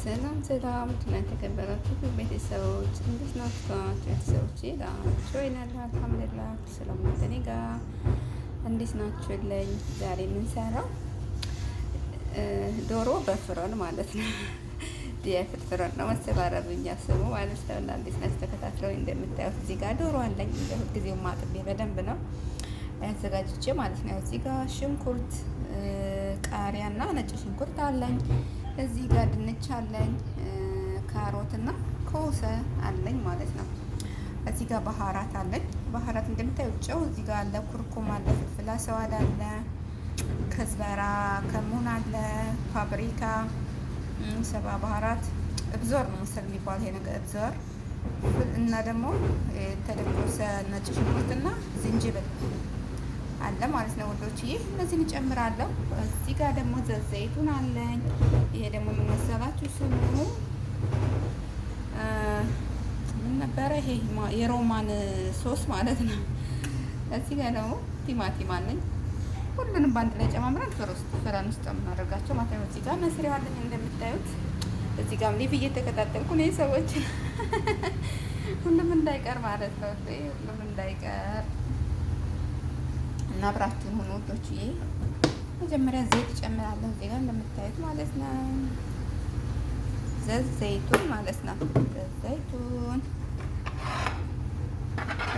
ሰላም ሰላም ውድና የተከበራችሁ ቤተሰቦች እንዴት ናችሁ? ቤተሰቦቼ ደህና ናችሁ ወይ? አልሐምዱሊላህ ሰላም ነው ከእኔ ጋር። እንዴት ናችሁልኝ? ዛሬ የምንሰራው ዶሮ በ فرن ማለት ነው። دياي في الفرن ነው መሰል አረብኛ ስሙ ማለት ነው። እና እንዴት ናችሁ? ተከታትለው እንደምታዩት እዚህ ጋር ዶሮ አለኝ። እንደ ሁልጊዜው ማጥቤ በደንብ ነው ያዘጋጅቼ ማለት ነው። እዚህ ጋር ሽንኩርት፣ ቃሪያና ነጭ ሽንኩርት አለኝ። እዚህ ጋር ድንች አለኝ፣ ካሮት እና كوسة አለኝ ማለት ነው። እዚህ ጋር بهارات አለኝ። بهارات እንደምታዩት ጨው እዚህ ጋር አለ፣ كركم አለ፣ فلفل أسود አለ፣ كزبرة كمون አለ፣ ፓብሪካ፣ سبع بهارات بزار ነው መሰል የሚባል ይሄ ነገር بزار እና ደግሞ የተደቆሰ ነጭ ሽንኩርትና ዝንጅብል አለ ማለት ነው ውዶችዬ፣ እነዚህን እጨምራለሁ። እዚህ ጋር ደግሞ ዘይቱን አለኝ። ይሄ ደግሞ ምን መሰላችሁ ስሙ ምን ነበረ? ይሄ የሮማን ሶስ ማለት ነው። እዚህ ጋር ደግሞ ቲማቲም አለኝ። ሁሉንም በአንድ ላይ ጨማምረን فرن ውስጥ የምናደርጋቸው ማለት ነው። እዚህ ጋር መስሪያ አለኝ እንደምታዩት። እዚህ ጋርም live እየተከታተልኩ ነው ሰዎች፣ ሁሉም እንዳይቀር ማለት ነው። ሁሉም እንዳይቀር እና አብራችሁን ሁኑ ውዶችዬ። መጀመሪያ ዘይት እጨምራለሁ እዚህ ጋር እንደምታዩት ማለት ነው። زيت زيتون ማለት ነው። زيت زيتون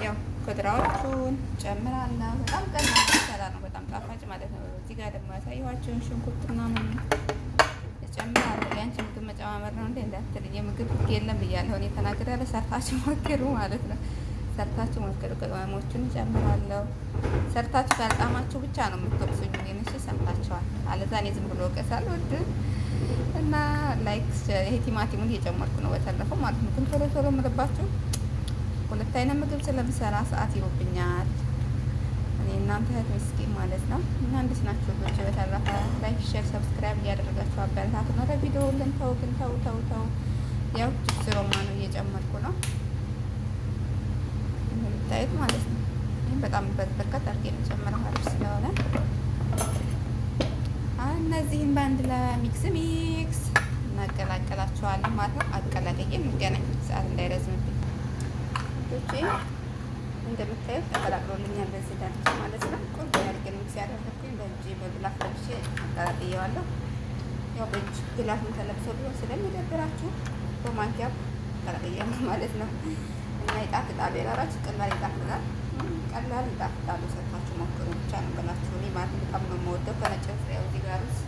ያው خضرة ዎቹን ጨምራለሁ። በጣም ቀላል አሰራር ነው፣ በጣም ጣፋጭ ማለት ነው። እዚህ ጋር ደግሞ ያሳየኋቸውን ሽንኩርት ምናምን እጨምራለሁ። ያንቺ ምግብ መጨማመር ነው እንዴ እንዳትልኝ፣ የምግብ ህግ የለም ብያለሁ እኔ ተናግሬያለሁ። ሰርታችሁ ሞክሩ ማለት ነው። ሰርታችሁ ሞክሩ። ቅመሞቹን እጨምራለሁ። ሰርታችሁ ካልጣማችሁ ብቻ ነው የምትወቅሱኝ። እኔን እሺ፣ ሰምታችኋል። አለዛ እኔ ዝም ብሎ ወቀሳል ወድ እና like ይሄ ቲማቲሙን እየጨመርኩ ነው በተለፈው ማለት ነው። ግን ቶሎ ቶሎ የምልባችሁ ሁለት አይነት ምግብ ስለምሰራ ሰዓት ይቦብኛል። እኔ እናንተ እህት ምስኪን ማለት ነው። እና እንዴት ናችሁ ልጆች? በተረፈ like፣ share፣ subscribe እያደረጋችሁ አበረታቱ ነው። ለቪዲዮ ግን ተው ግን ተው ተው ተው። ያው دبس رمان ነው እየጨመርኩ ነው እንደምታዩት ማለት ነው። ይህም በጣም በርከት አድርጌ የምጨምረው አሪፍ ስለሆነ እነዚህን በአንድ ላይ mix mix እናቀላቀላቸዋለን ማለት ነው። አቀላቅዬ እንገናኝ፣ ሰዓት እንዳይረዝምብኝ ልጆቼ። እንደምታዩት ተቀላቅሎልኛል በዚህ ደረጃ ማለት ነው። ቆንጆ አድርጌ ነው mix ያደረግኩኝ። በእጅ በ glove ለብሼ አቀላቅየዋለሁ። ያው በእጅ glove ም ተለብሶ ቢሆን ስለሚደብራችሁ በማንኪያ አቀላቅያለሁ ማለት ነው። እና ይጣፍጣል። የራራችሁ ቀላል ይጣፍጣል፣ ቀላል ይጣፍጣሉ። ሰርታችሁ ሞክሩ ብቻ ነው ብላችሁ። እኔ ማለት በጣም ነው የምወደው ከነጭ ያው እዚህ ጋር ሩዝ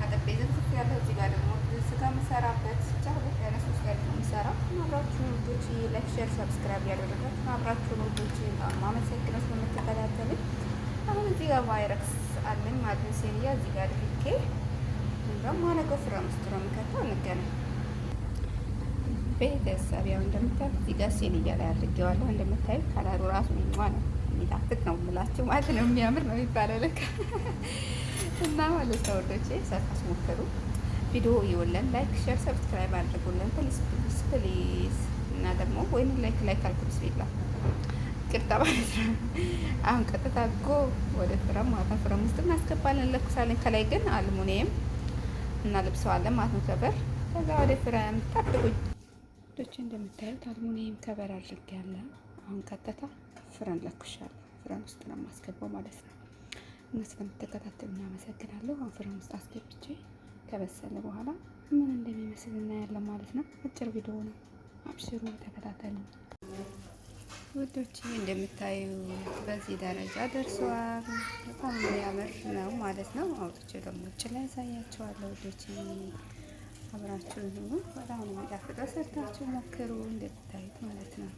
አጥቤ ዘፍዝፍ ያለው እዚህ ጋር ደግሞ ስጋ የምሰራበት ብቻ ሁለት አይነት ሶስት አይነት ነው የምሰራው። አብራችሁን ውዶች like፣ share፣ subscribe ያደረጋችሁ አብራችሁን ውዶች በጣም አመሰግናለሁ ስለምትከታተሉኝ። አሁን እዚህ ጋር ቫይረክስ አለኝ ማለት ነው። صينية እዚህ ጋር አድርጌ እንደውም ማነገው فرن ውስጥ ነው የምከተው። እንገናኝ ቤተሰብ። ያው እንደምታዩት እዚህ ጋር صينية ላይ አድርጌዋለሁ። እንደምታዩት color ኡ ራሱ ሟ ነው የሚጣፍጥ ነው የምላችሁ ማለት ነው። የሚያምር ነው የሚባለው ልክ እና ማለት ነው ውዶቼ፣ ሰርታችሁ ሞክሩ። ቪዲዮ ይውለን like፣ share፣ subscribe አድርጉልን please please please። እና ደግሞ ወይም like like አልኩ بسم الله ይቅርታ ማለት ነው። አሁን ቀጥታ go ወደ فرن ማለት ነው። فرن ውስጥ እናስገባለን፣ እንለኩሳለን። ከላይ ግን አልሙኒየም እናልብሰዋለን ማለት ነው cover። ከዛ ወደ فرن ጠብቁኝ ውዶቼ። እንደምታዩት አልሙኒየም cover አድርጌያለሁ። አሁን ቀጥታ فرن ለኩሻለሁ። فرن ውስጥ ነው የማስገባው ማለት ነው። እና ስለምትከታተሉ እናመሰግናለሁ። አሁን فرن ውስጥ አስገብቼ ከበሰለ በኋላ ምን እንደሚመስል እናያለን ማለት ነው። አጭር ቪዲዮ ነው። አብሽሩ፣ ተከታተሉ ውዶች። እንደምታዩ በዚህ ደረጃ ደርሷል። በጣም የሚያምር ነው ማለት ነው። አውጥቼ ደግሞ ውጭ ላይ ያሳያችኋለሁ ውዶች፣ አብራችሁ ሁኑ። በጣም ነው የሚጣፍጠው። ሰርታችሁ ሞክሩ እንደምታዩት ማለት ነው።